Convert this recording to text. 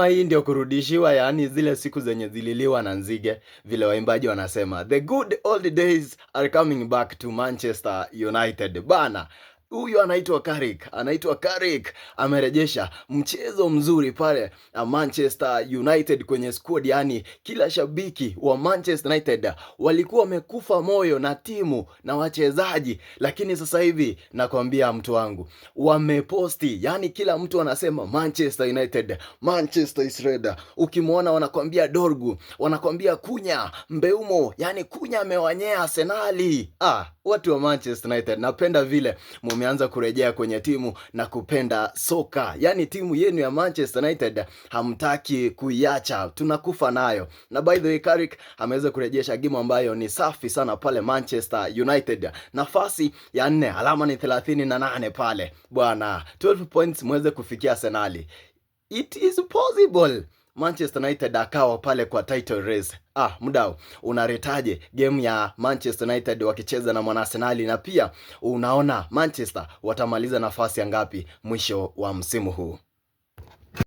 Hii ndio kurudishiwa, yaani zile siku zenye zililiwa na nzige, vile waimbaji wanasema the good old days are coming back to Manchester United bana. Huyu anaitwa Carrick, anaitwa Carrick, amerejesha mchezo mzuri pale Manchester United kwenye squad. Yani kila shabiki wa Manchester United walikuwa wamekufa moyo na timu na wachezaji, lakini sasa hivi nakwambia mtu wangu, wameposti, yani kila mtu anasema Manchester United, Manchester is red. Ukimwona wanakwambia Dorgu, wanakwambia Cunha, Mbeumo, yani Cunha amewanyea Arsenali. Ah, watu wa Manchester United, napenda vile mumeanza kurejea kwenye timu na kupenda soka, yani timu yenu ya Manchester United hamtaki kuiacha, tunakufa nayo. Na by the way, Carrick ameweza kurejesha game ambayo ni safi sana pale Manchester United, nafasi ya 4, alama ni 38 pale bwana, 12 points muweze kufikia Arsenali. It is possible Manchester United akawa pale kwa title race. Ah, mdau, unaretaje game ya Manchester United wakicheza na mwana Arsenali, na pia unaona Manchester watamaliza nafasi ya ngapi mwisho wa msimu huu?